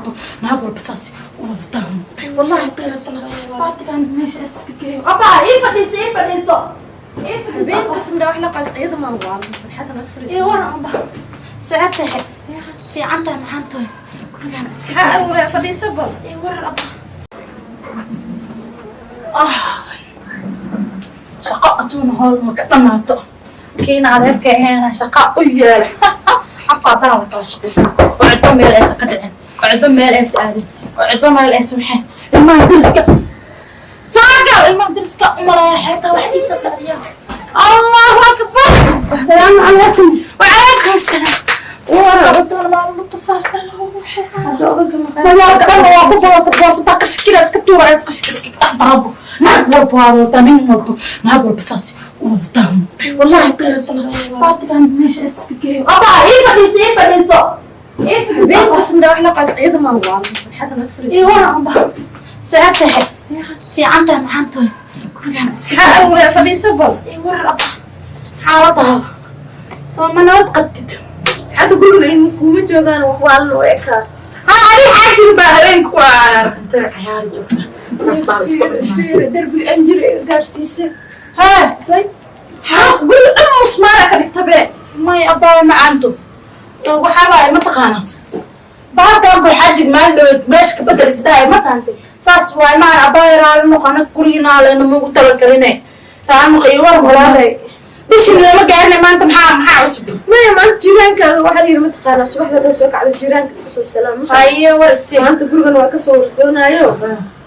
Walba, naag walba saas u wadataa. Wallahi bilahi, baatigan meesha iska geeyo. Abaa, ii fadhiiso, ii fadhiiso, ii fadhiiso. Habeen kasta midha wax la qaas iyada ma waa farxadda la Ii fadhiiso. Waran, abaa, see tahay? Fiican tahay, maxaan tahay gurigaan iska Maxaa aruuray? Fadhiiso bal. Ii waran, abaa. Ah, shaqo aduuna howl ma ka dhamaato. Kiina adeerka aheena shaqa u yeelay xabka, haddana la kala shaqaysa oo cidbo meel aysan ka dhicin, oo cidbo meel aysan aadin, oo cidbo meel aysan. Waxay ilmaha deriska saagal, ilmaha deriska umalaya xeetaa waxdiisa socdiya. Allahu akbar! Asalaamu calaykum. Wacalaykum asalaam. Waran, maalmo basaas. Hadda odaga maqan. Magaalada dhan waa ku fadata boosataa, qashkila iska tuura, qashka iska dhex darabo. Naag walba waa wadataa, nin walba, naag walba saas u wadataa. Wallahi bilahi, baatigan meesha iska geeyo. Abaa, ii fadhiiso, ii fadhiiso, ii Habeen fadhiiso. kasta midha wax la qaas iyada ma waa farxadda la fadhiiso. Ii waran, abaa, see tahay? Fiican tahay, maxaan tahay gurigaan iska Maxaa aruuray? Fadhiiso bal. Ii waran, abaa, xaaladaada soo ma nabad qabtid? Hadda guriga ilmo kuuma joogaan, wax waa loo ekaa. Ha, ani xaajin baa habeenka ku cayaar, intay cayaari joogta saas baa isku dhimaa. Fiiri, darbiga anjir iga gaarsiisay. Hee? Day haa, guriga dhan musmaara ka dhigtabe. May, abaa macaanto, waxaa waaye, mataqaana, bahalkan ku xaajig maalin dhaweed meesha ka bedel isdhahay, ma fahantay? Saas waay maan, abaa, raali noqo. Anag gurigiina leena magu talageline, raali noqo. Iyo waran, walaalay, bishii lama gaarina maanta. Maxaa cusub? Maya, maanta jiiraankaaga waxaa la yidhi, mataqaanaa, subaxda haddaa soo kacda jiiraanka iska soo salaama. Haye, war isi. Maanta gurigan waa kasoo wardoonaayo,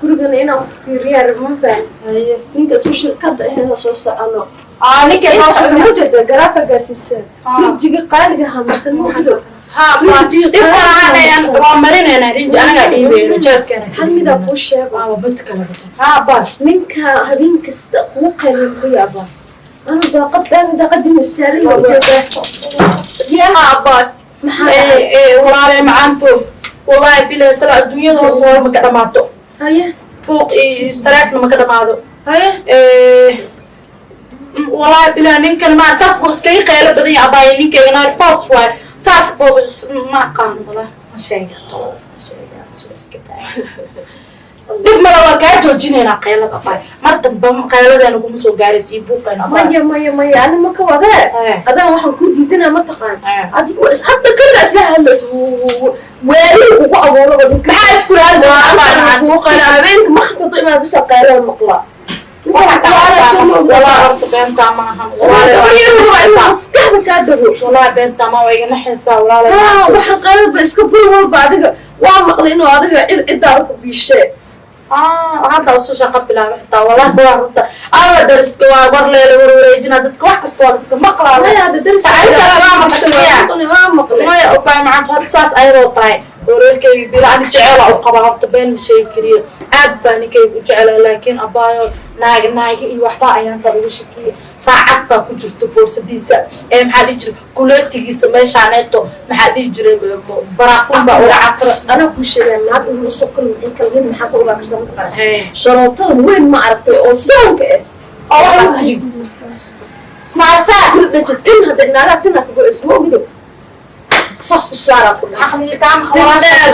gurigana inaan fiiriyaa rabo, ma fahan? Haye. Ninka isku shirkadda aheeda soo socono. Aa, ninka soo socda? Ma jeeda garaafa gaarsiiseen rinjiga qaaliga hamarsan, ma jiro. Ha, dhib kala waa marinaynaa rinji, anagaa dhiibayno jeebkeena. Hal midaa kuu sheego. Waa bad kala bata ha bas. Ninka habeen kasta kuu qaymin ku yaabaa anu daaqadaan daaqadii istaaran. Ha, bas. Maxaa? Walaalay macaanto, wallahi bilahi tala, adduunyada hoos hore ma ka dhamaato. Haye. Buuq iyo stressna ma ka dhamaado. Haye. Wallahi bilahi, ninkan ma saas buu iskaga qeylo badan yahay, abaaye. Ninkayga naar force waay, saas buu ma aqaano, wallahi ma sheega talo, ma sheega suu iska tahay. Dhib male, waan kaa joojinaynaa qeylada, abaay. Mar dambe qeyladeena kuma soo gaarayso iyo buuqeena, abaay. Maya, maya, maya, ani ma ka wadee. Adaa waxaan ku diidanaa, mataqaan, adiga waa hadda kaligaa isla hadlays, waalihi kugu abuuraba ninka. Maxaa iskula hadlaa, abaay? Kuu qayla habeenka maqribka imaa bisa qaylada maqlaa. Walaa, horta beentaa maahan. Maskaxda kaa dago. Walaa, beentaa ma waa iga naxaysaa, walaala. Haa, waxaan qaylaba iska guri walba adiga waa maqlay inuu adiga cid ciddaada ku biishee. Hadda usu shaqo bilaabay xitaa, wallahi waa runta. Alla, dariska waa war leela warwareejina, dadka wax kasta waa la iska maqlaa. Maya, hadda daris. Arrintaas waa maqashay miya? Waa maqlay. Maya, ubaa macanta, horta saas ayadoo tahay oo reerkayga bila ani jecela u qabaa, horta been ma sheegi kariyo, aad baa ninkayga u jecela, laakiin abaayo, naag naagi iyo waxba ayaanta ugu shakiyay. Saacad baa ku jirto boorsadiisa ee, maxaa dhihi jiray, kuleetigiisa meeshaaneeto, maxaa dhihi jiray, baraafuun baa uga cafra. Anaa kuu sheegaya, naag inuu la soo kulmi in kale mid maxaa ka ogaa kartaa, mataqaana? Sharootada weyn ma aragtay oo saanka ah oo wax saasaa kula dhajo tin, hadda naagaha tina kago isma ogido, saas u saaraa ku dhaca. Caqliga kaama.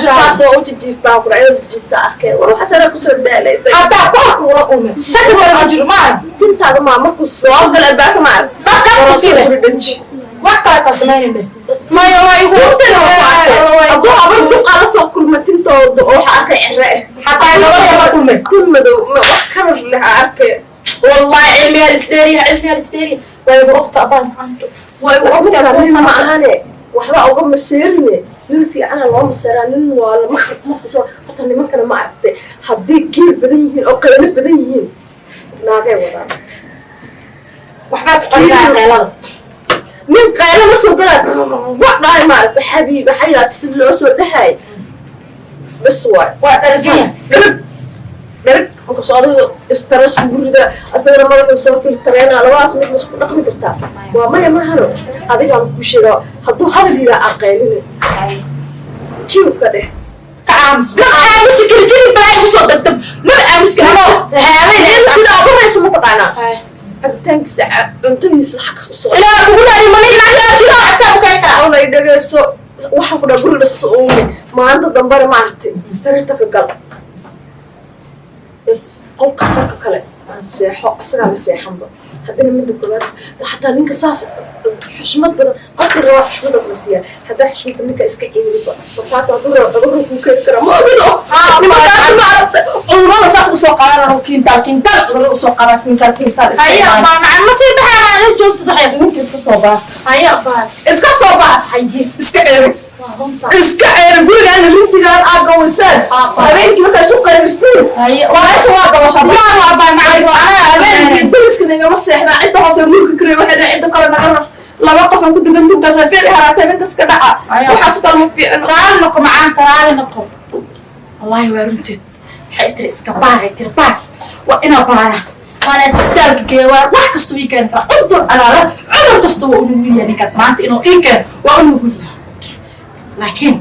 Saas oo u jijiiftaa ku dhaca, jijiifta arkay, war waxaas anaa kusoo daalay. Haddaa ku arka ula kulmay, shaki kale ma jiro maa. Tintaada maa markuu soo gala albaabka ma arag. Dadkaa ku siday. Kula dhaji. Wax kale kaa samaynayne, maya, waa igu Waqtiga waa ku arkay hadduu habar duqaa la soo kulma tintooda oo waxa arkay cire eh. Xataa gabadha la kulmay. Tin madow ma wax kalar leh aa arkay. Wallahi cilmigaa lisdheeriya, cilmigaa lisdheeriya. Waa igu ogta, abaan macanto, waa igu ogta. Nin ma ahane, waxba uga maseerine, nin fiicana loo maseeraa, nin waa la maqrib markuu soo horta. Nimankana ma aragtay, haddii geel badan yihiin oo qaylo badan yihiin, naagay wadaan. Waxbaa ku qarinaa qeylada. Nin qaylo ma soo galaa wa dhahay, maaragtay, xabiibi xayaati si loo soo dhahay bas waay. Waa dharganya. Dharag dharag markaasoo adiga stress kugu rida, asagana madaxuu soo filtareynaa. Labadaas mid ma isku dhaqmi kartaa? Waa maya, mahano. Adigaan kuu sheegaa, hadduu hadal yiraa aqaylina jiwka dheh. Ka aamus, ma aamusi kari jirin, balaa igu soo degta, maba aamusi kari haabeen. Sidaa ugu haysa, mataqaanaa, cabitaankiisa cuntadiisa xaggas u soo Ilaa kugu dhaari, mana ilaa sidaa cabitaan u keeni karaa. Oonay dhegeyso. Waxaan ku dhaha guriga dhasas uume maalinta dambena maaragtay sariirta ka gal bas, qolka qolka kale seexo, asagaa la seexanba. Haddana midda koowaad, xataa ninka saas xushmad badan qofka rabaa xushmadaas la siiyaa. Haddaa xushmada ninka iska ciiriba markaata, hadduu rabo cudurro kuu keeni karaa, ma ogido. Nimankaasi maaragtay cudurrada saas usoo qaadanaa, kiintaal kiintaal cudurrada usoo qaadan, kiintaal kiintaal iska Haya. imaanaya. Abaa macaan, ma sii baxaa, ila joogto waxay. Ninka iska soo baar. Haya abaa. Iska soo baar. Haye. Iska ceeri. Waa runta. Iska ceeri gurigaan, rinjigaan aad gawaysaan habeenkii markaa isu qarirtiin. Haye. Waa waa gabashaa. Diyaar waa abaa macaan, waa anaga. Habeenkii dariska nagama seexdaa, cidda hoose guriga kariya waxay dhahay cidda kale naga rar, laba qof aan ku degantinkaas fiici haraatay habeenkas ka dhaca. Ayo. Waxaas kale ma fiicno. Raali noqo macaanta, raali noqo. Wallaahi waa runteed. Waxay tiri iska baaray, tiri baar, waa inaa baara, waana isbitaalka geeya, waa wax kasta ii keeni karaa cudur alaala, cudur kasta waa u nugul yahay ninkaas. Maanta inuu ii keeno waa u nugul yahay, laakiin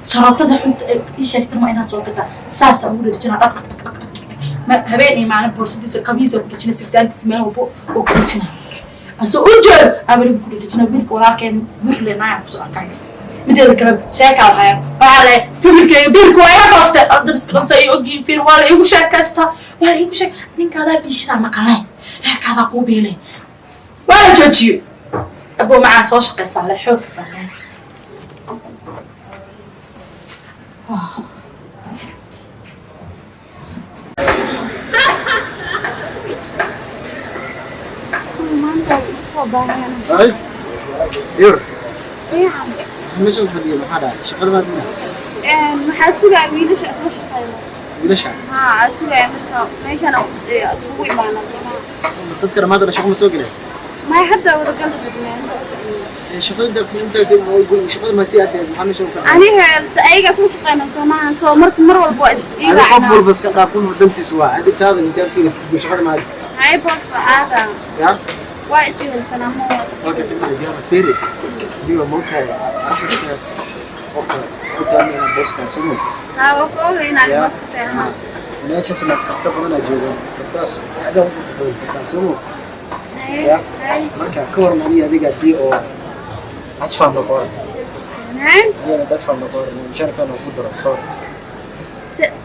sarootada xunta ee ii sheegtan waa inaa soo gataa. Saasaa ugu dhejinaa, dhaq dhaq dhaq dhaq dhaq, habeen iyo maalin boorsadiisa, kabihiisa ku dhejina, sigsaantiisa meel walbo oo ku dhejina, asoo u jeedo abaligu ku dhejina. Wiilka walaalkeen wirle naaya kusoo arkaya. Mideeda kale sheekaa waxaa waxaa le familkeyga biilka waa iga gooste, dariska dhan say ogyihiin. Fiir, waa la iigu sheekaystaa, waa la iigu sheek ninkaadaa biishadaa maqalay, reerkaadaa kuu biilay, waa la joojiyo. Aboo macaan, soo shaqaysaa le xoog badan. Ay, yur. Meesha u fadhiyo maxaa dhacay? Shaqada maad ina? Waxaa sugaya wiilasha isla shaqeyna. Wiilasha? Haa, sugaya. Marka meeshaan isugu imaana sooma. Dadka dhammaadana shaqo ma soo gelay? Maya, hadda wadagal rabnaa. Shaqada inta inta shaqada ma sii adeed, maxaa meesha u fadhiya? Aniga ayaga isla shaqeyna soomaha, soo marka mar walba waa is ii Adi qof raacnaa. walba iska dhaaf, qof dantiis waa. Adi taada intaan fiiristo shaqada ma aadi. Hay boos, waa aada. Ya? Waa iswehelsanaa ma. Okay, dib fiiri. Diwa moogtahay afiskaas oo kale u tahay inaa booska soo moog. Haa, waa ku ogay inaad Ya. boos ka tahay haa. Meeshaasna gabdho badanaa joogaan. Gabdhaas aad u badan gabdhaha soo moog. Hay. Ya. Hay. Marka ka waran aniga adiga haddii oo asfaam ka waran. Hay. Aniga hadda asfaam ka waran, mushaarkaan ku daro ka waran.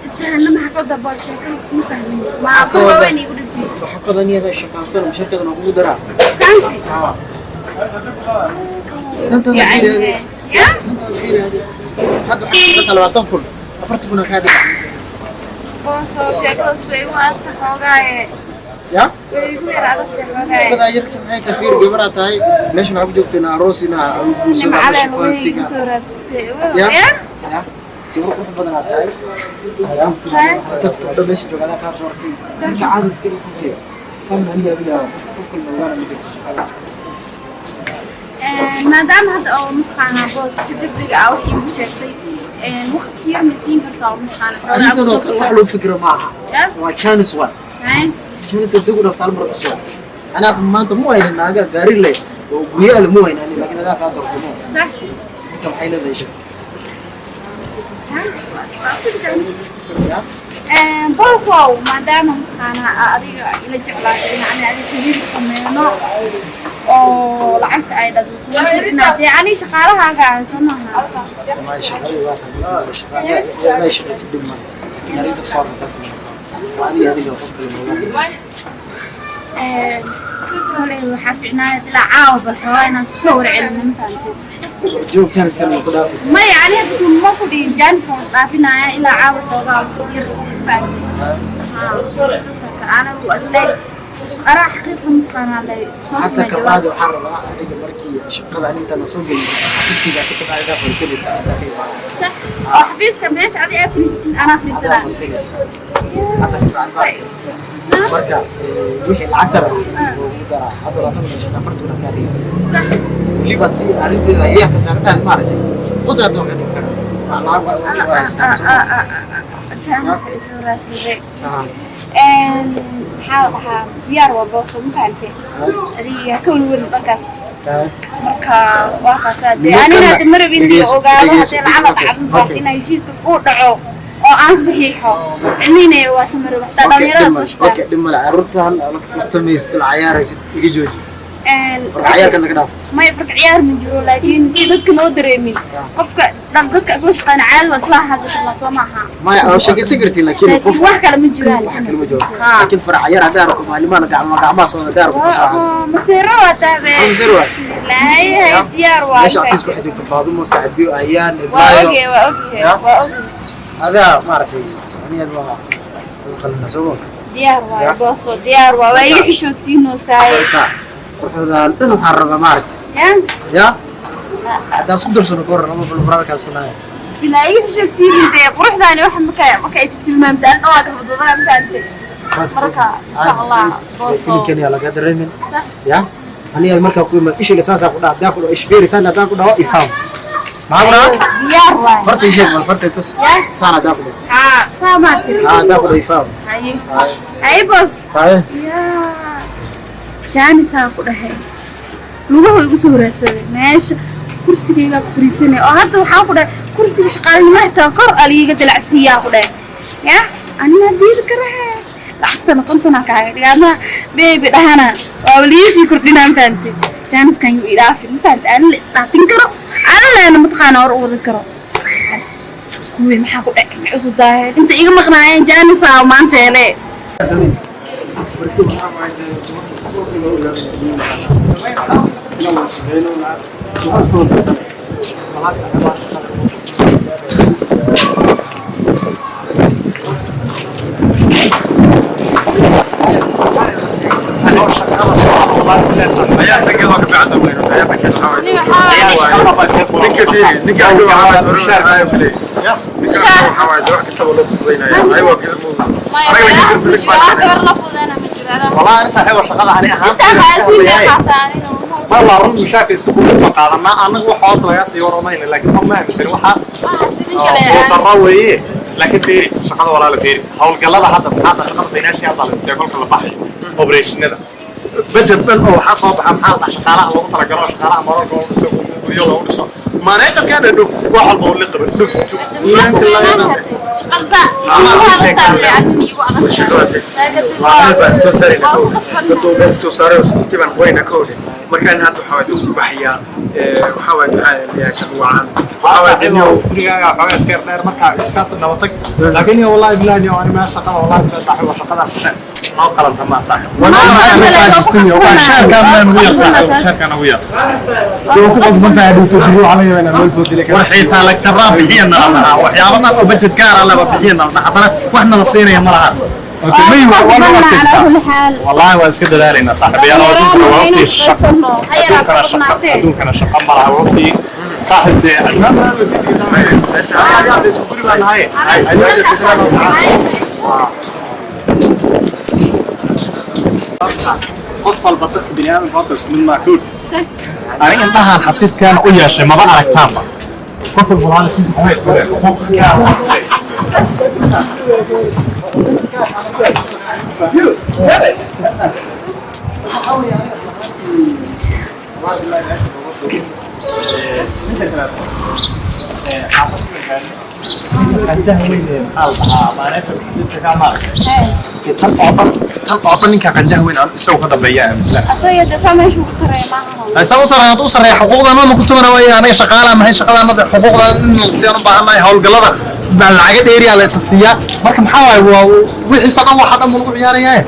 Isfahanna maxaa ka wada boos? Sheekadaas ma fahmin, ma Waxaa ka ka wada- waaweyn igu dhigtay. Waxaa ka wadan iyada shaqaansano, mushaarkeedana kugu daraa. Kansi. Haa. Dantada fiiri adiga. Ya. Dantada fiiri adiga. Hadda waxaa shaqaysaa 20,000, 40,000 aa kaa dhigan. Boosoo, sheekadaas way igu adagta xoogaaye. Ya? Way igu yar adagtay xoogaaye. Gabadaa yarta maxay tahay? Fiir, gabaraa tahay. Meeshan waxaa ku joogta inaa aroos, inaa guursado ama Nimcada igu shaqaansiga. soo raadsatay. Ya? Ya. Ya? Gabar qurux badan aa tahay. Ya? Intaas gabdho meesha jooga adaa kaa doortay. Marka caadi iska dhig qofkii. Isfaham aniga adiga, qof kale ogaana ma jirto shaqada. Maadaama hadda oo mataqaanaa boos si degdeg ah wax iigu sheegtay, waqti yar ma siin kartaa oo mataqaanaa? Arrintan oo kale wax loo fikiro maaha. Ya. Waa chance waay. Hay. Chance deg u dhafta hal mar bas waay. Anaa maanta mu haynin naaga gaari leh oo guryo leh mu haynin, laakiin adaa kaa doortay mo. Sax. Marka maxay leedahay shaqo? Chance waa isfaafin chance. Ya? Boosow, maadaama mataqaanaa adiga ila jeclaatay in ani adiga xiriir sameyno oo lacagta ay dhado, dee ani shaqaalahaaga ah soo maaha? Ma shaqadii waa tahay shaqada, adaa shaqaysa dhib male. Laakiin arrintaas waa ka sameeyo. Waa aniga adiga, qof kale moogaa. Koley waxaa fiicnaaya ilaa caawa bal xoogaa inaan isku soo warcelino, ma fahamtid? Joog, chance kan ku dhaafi. Maya, ani hadda ma ku dhihin chance waan isdhaafinaya, ilaa caawa xoogaa yar isii, fahamtid? Haa, saasa anigu like araa xaqiiqa mataqaanaa lay soo Hadda samey ka jawaab. Baadi waxaan rabaa adiga markii shaqada ani intaan soo gelin xafiiskayga inta ka bacdi adaa fadhiisanaysa, intaa ka imaanaya. Sax, oo xafiiska meesha adi aa fariisatid anaa adaa fariisanaa. Fadhiisanaysa hadda ka bacdi baa marka wixii lacagtana loogu daraa. Hadda labaatan meeshaas 40,000 kaa dhigan. Sax. Weliba haddii arrinteeda ayaa ka taagnaad maaragtay qudaad waa ka dhigi karaa. Lacag waa haystaa soo ma? Chance ay soo raadsaday. Ah. Maxaa la dhahaa, diyaar waa booso, ma fahamtay? Adiga ka welwelin dhankaas. Marka waa kaasaa dee. Nimanka Anina hadda ma rabin inuu ogaado dhegeyso, haddii lacala okay, dhacdo, ma okay. inaa heshiiskaas uu dhaco oo aan saxiixo nicniinaya waa samaro waxtaa Okay, dhalinyarada dhib soo male. shaqeeya. Okay, dhib male. Carruurtan la kaftamaysid, la cayaaraysid, iga jooji. Farka ciyaarka naga dhaaf. May, farka ciyaar ma jiro, laakiin si dadka noo dareemin, qofka dhan dadka isla shaqeyna caadi waa isla hadashaa, soo maaha? Maya, oo sheekaysan kartiin, laakiin qof laakiin wax kale ma jiraan. Wax kale ma jiro, laakiin farac ciyaar haddii arko maalimaha gacmaha gacmaha soo haddii arko fasaxaas. Masiiro waa taabe. Masiiro waa. Bismillaahi, hay, diyaar waa. Meesha xafiiska waxay joogto Faadumo, Sacdiyo, Ayaan, waa Iblaayo. Ogyahay, waa ogyahay. Ya? Waa ogyahay. Adaa maaragtay aniga waa isqalina soo. Diyaar waa. Ya? Booso, diyaar waa, waa iga xishoodsiinoosaay. Quruxdaan dhan waxaan rabaa maaragtay. Ya. Ya, haddaan isku darsano ka waran lama balbaraalkaas ku nahay. Bismillah, iga xishoodsiinintee quruxdaani waxa marka ay tilmaamtaan dhawaad rabdadana mafahamtay. Marka insha Allah, booso. Filimkan yaa laga dareemin. Sax. Ya, aniga markaa ku imaad ishiga saasaa ku dhaha, haddaan ku dhaho ishfiiri saan, haddaan ku dhaho ifaam, maxaa ku dhaha? Diyaar waay. Farta isheeg bal, farta tus. Ya? Saan haddaan ku dhaho. Haa, saa maa tiri. Haa, haddaan ku dhaho ifaam. Haye. Haye. Haye, boos. Haye. Yaa jaanisaa ku dhahay, lugahu igu soo raadsaday, meesha kursigaygaa ku fariisanay oo hadda waxaan ku dhahay kursiga shaqaalinimo xitaa kor aliiga dalacsiiyaa ku dhahay. Ya, anima diidi karahe, lacagtana 50 kaaga dhiga ama beebi dhahana waaba liisii kordhinaa, ma fahante? Jaaniskan yuu idhaafin, ma fahante? Ani la isdhaafin karo, ana leena mataqaana hor u wadan karo. Kuwii maxaa ku dhacay? Maxay isu daaheen inta iga maqnaayeen? Jaanisaa maanta hele. Markii waxaa waaye inaan wada shaqeyno, waxaan isku wada darsanay. Walaal saaxiib ah. Ninka fiiri, ninka adiga waxaa waaye ninka waxaa waaye wax kastaba loo fududaynaya, ayaga waa kala muuqda. Anaga laakiin si bilig baa shaqeynaa. والله انا صاحب shaqada ani ahaan ma la run mushaarka isku buuq qaadanaa, anagu wax hoos laga sii waramayna, laakiin ma aaminsan waxaas oo darro weeye. Laakiin fiiri shaqada, walaala, fiiri howlgallada hadda, maxaa shaqada financial hadda la siiyo, kolka la baxayo operationada budget dhan oo waxaa soo baxa, maxaa la dhahaa, shaqaalaha loogu talagalo, shaqaalaha moralka loogu dhiso, guryo loogu dhiso, managerkeena dhug wax walba uu liqaba dhug jug. Meel baa iska saarayna kow, daduu meel iska saaray oo intii baan qoraynaa kowdhe. Markaan hadda waxaa waaye usii baxayaa, waxaa waaye maxaa la shaqo wacan, waxaa waaye Saaxiibow, gurigaaga waxoogaa iska yar dheer, markaa iska nabatag, laakiin iyo wallahi billahi iyo ani meel shaqada, wallahi billahi saaxiib, shaqada shaqa noo qalanta ma saaxiib. Mushaarkaan ugu yar saaxiib, mushaarkaan ugu yar. War xitaa lagsaraa bixiya nala dhahaa, waxyaabo dhan oo budget gaar ah laba bixiya nala dhahaa, haddana wax nala siinaya ma laha. Wallahi waan iska dadaalaynaa saaxiibayaal, oo adduunkana waa waqti shaqo, adduunkana shaqo, adduunkana shaqo ma laha waqti saaxiib dee adnaas aad way sii digaysaa, isku guri baan nahay. Qof walba dadka biniaadamka horta isku mid maa kood. Aniga indhahaan xafiiskaana u yeeshay maba aragtaanba, qof walba walaal si xuquuq gaar ah. Qanjaha weyn ee maxaa la dhahaa maaneesha xafiiska kaa maaragtay, fitan oo dhan, fitan oo dhan ninka qanjaha weyn isagu ka dambeeya aaminsan. Isagu sarreeya, hadduu sarreeya xuquuqdan ma ku tumana waaya. Anaga shaqaalaa nahay, shaqadaanada xuquuqda in siyaan u baahan nahay, howlgallada baa lacaga dheeriyaa la isa siiyaa. Marka maxaa waaye, waa wixiisa dhan waxa dhan buu lagu ciyaarayaa.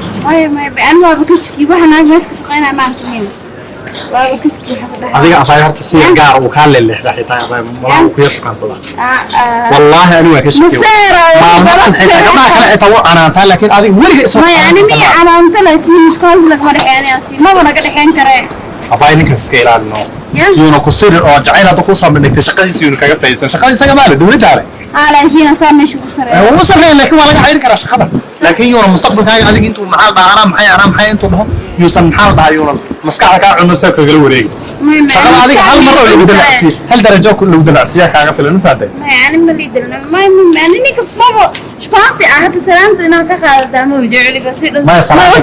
Adiga abaay horta siya gaar uu kaa leeleexda, xitaa abaay malaha uu ku yar shukaansadaa. Wallaahi ani waa ka shakiyo maamadan, xitaa gabdhaha kale xitaa wuu canaantaa, laakiin adiga weliga isoo abaay ninkaas iska ilaalino, yuuna ku sirin oo jacayl hadda kuu soo bandhigtay shaqadiisa yuuna kaga faa'iidaysan. Shaqada isaga maale, dowladda ale wuu sarreeya, laakiin waa laga xayiri karaa shaqada. Laakiin yuuna mustaqbalkaaga adiga intuu maxaa la dhahaa anaa maxay anaa maxay intuu dhaho, yuusan maxaa la dhahaa yuunan maskaxda kaa cuno, saa kagala wareegi shaqada. Adiga hal mar oo lagu dalacsiiyo, hal darajo lagu dalacsiiyaa kaaga filan, ma fahamtay? Maya, salaanta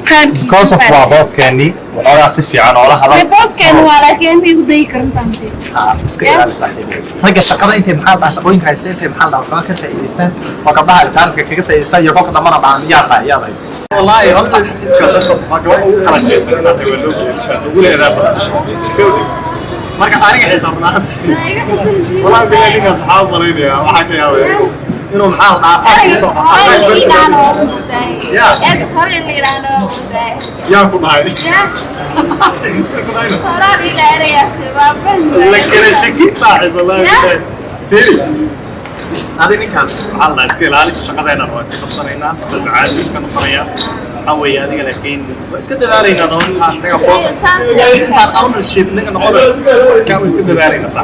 ka because of waa booskeenii, waxoogaa si fiican oola hadal. Iska ilaali saaxiib ragga shaqada intay maxaa la dhahaa shaqooyinka haysta, intay maxaa la dhahaa waxoogaa ka faa'iidaystaan oo gabdhaha jaaniska kaga faa'iidaystaan iyo kolka dambana dhahan yaa tahay yaa tahay. Wallaahi horta xafiiska dadka waa gabadha ugu qalajaysan inaad tahay, waa loo geeyo ugu leedaa badan. Marka aniga xitaa run ahaantii, wallahi billahi, ninkaas waxaa u malaynayaa, waxaa ka yaabaya inuu maxaa la dhahaa attack kusoo attack personal. Ya. Yaa ku dhahay? Yaa ku dhahay? La kala shaki saaxiib, wallahi billahi. Fiiri, adi ninkaas waxaa la dhahaa iska ilaali. Shaqadeennan waa iska qabsanaynaa, dad macaali iska noqonaya waxaa weeye adiga, laakiin waa iska dadaalaynaa. Doo intaan naga boos, intaan ownership naga noqonayo, iska waa iska dadaalaynaa.